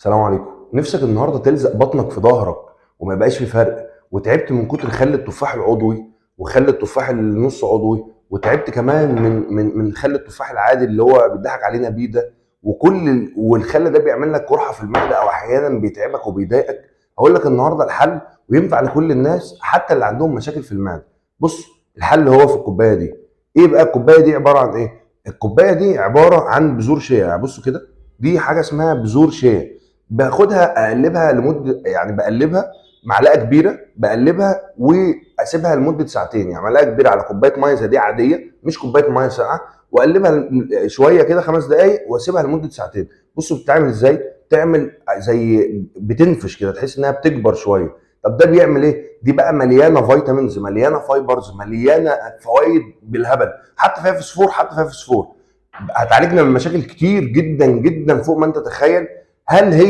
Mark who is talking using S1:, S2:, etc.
S1: السلام عليكم. نفسك النهارده تلزق بطنك في ظهرك وما يبقاش في فرق، وتعبت من كتر خل التفاح العضوي وخل التفاح النص عضوي، وتعبت كمان من خل التفاح العادي اللي هو بيضحك علينا بيه ده، والخل ده بيعمل لك قرحة في المعدة او احيانا بيتعبك وبيضايقك. هقول لك النهارده الحل، وينفع لكل الناس حتى اللي عندهم مشاكل في المعده. بص، الحل هو في الكوباية دي. ايه بقى الكوباية دي؟ عبارة عن ايه؟ الكوباية دي عبارة عن بذور شيا. يعني بصوا كده، دي حاجة اسمها بذور شيا. باخدها اقلبها لمده، يعني بقلبها معلقه كبيره، بقلبها واسيبها لمدة ساعتين. يعني معلقه كبيرة على كوباية مية زي دي عاديه، مش كوباية مية ساقعه، واقلبها شوية كده 5 دقائق واسيبها لمدة ساعتين. بصوا بتتعمل ازاي. تعمل زي بتنفش كده، تحس انها بتكبر شويه. طب ده بيعمل ايه؟ دي بقى مليانة vitamins، مليانة fibers، مليانة فوائد بالهبل، حتى فيها فسفور، حتى فيها فسفور. هتعالجنا من مشاكل كتير جدا جدا فوق ما انت تتخيل. هل هي